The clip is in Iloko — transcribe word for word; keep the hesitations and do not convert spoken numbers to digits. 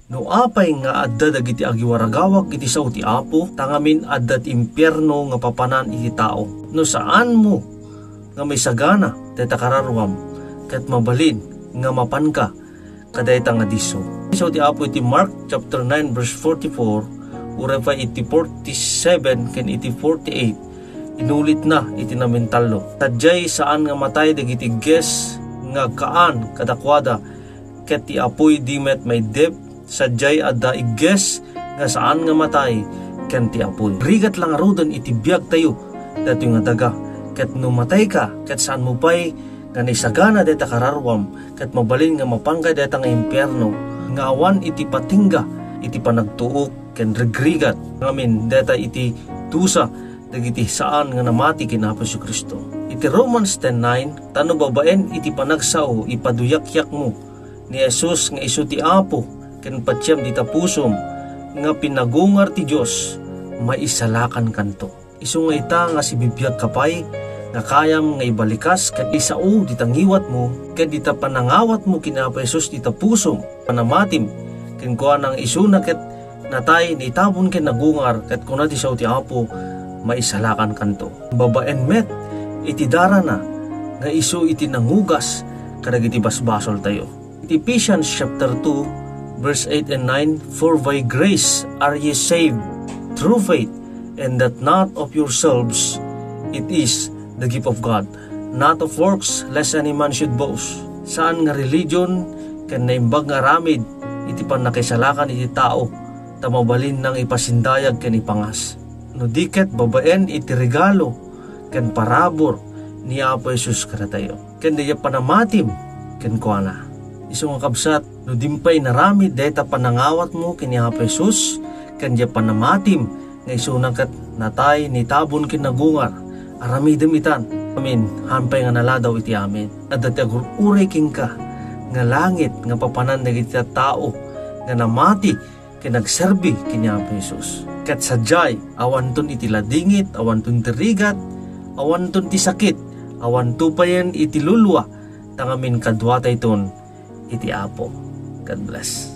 No apay nga adda dagiti agiwaragawag iti sao ti Apo, ta ngamin adda ti impierno nga papanan iti tao. No saanmo nga maisagana dayta kararuam, ket mabalin nga mapanka kadayta nga disso. Sao ti Apo iti Mark chapter nine verse forty-four, uray pay iti forty-seven ken iti forty-eight, inulitna iti namintallo. Sadiay saan nga matay dagiti igges nga agkaan kadakuada, ket ti apuy di met maiddep. Sadiay adda igges nga saan nga matay ken ti apuy. Rigat la ngaruden iti biagtayo daytoy nga daga, ket no matayka, ket saanmo pay nga naisagana dayta kararuam, ket mabalin nga mapanka dayta nga impierno nga awan iti patingga iti panagtuok ken rigrigat ngamin dayta iti dusa dagiti saan nga namati ken Apo Jesu-Cristo. Iti Romans ten nine, ta no babaen iti panagsao ipaduyakyakmo ni Jesus nga isu ti Apo ken patiem dita pusom nga pinagungar ti Dios, maisalakankanto. Isu nga ita nga sibibiagka pay nga kayam nga ibalikas ken isao dita ngiwatmo ken dita panangawatmo ken Apo Jesus dita pusom, panamatim kenkuana nga isuna ket natay, naitabon ken nagungar, ket kuna ti sao ti Apo, maisalakankanto. Babaen met iti darana nga isu iti nangugas kadagiti basbasoltayo. Iti Ephesians chapter two, verse eight and nine, "For by grace are ye saved through faith, and that not of yourselves, it is the gift of God, not of works, lest any man should boast." Saan nga religion ken naimbag nga aramid iti pannakiisalakan iti tao, ta mabalin nang ipasindayag ken ipangas. No di ket babaen iti regalo ken parabur ni Apo Jesus kadatayo, ken dayta panamatim kenkuana. Isu nga kabsat, no dimpay inaramid dayta panangawatmo ken ni Apo Jesus, ken dayta panamatim nga isuna ket natay, naitabon ken nagungar, aramidem itan. Amin. Haan pay nga naladaw iti amin. Adda ti agur-uray kenka nga langit nga papanan dagiti tattao nga namati ken nagserbi ken ni Apo Jesus. Ket sadiay, awanton iti ladingit, awanton ti rigat, awanton ti sakit, awanto payen iti lulua, ta ngamin kaduatayton iti Apo. God bless.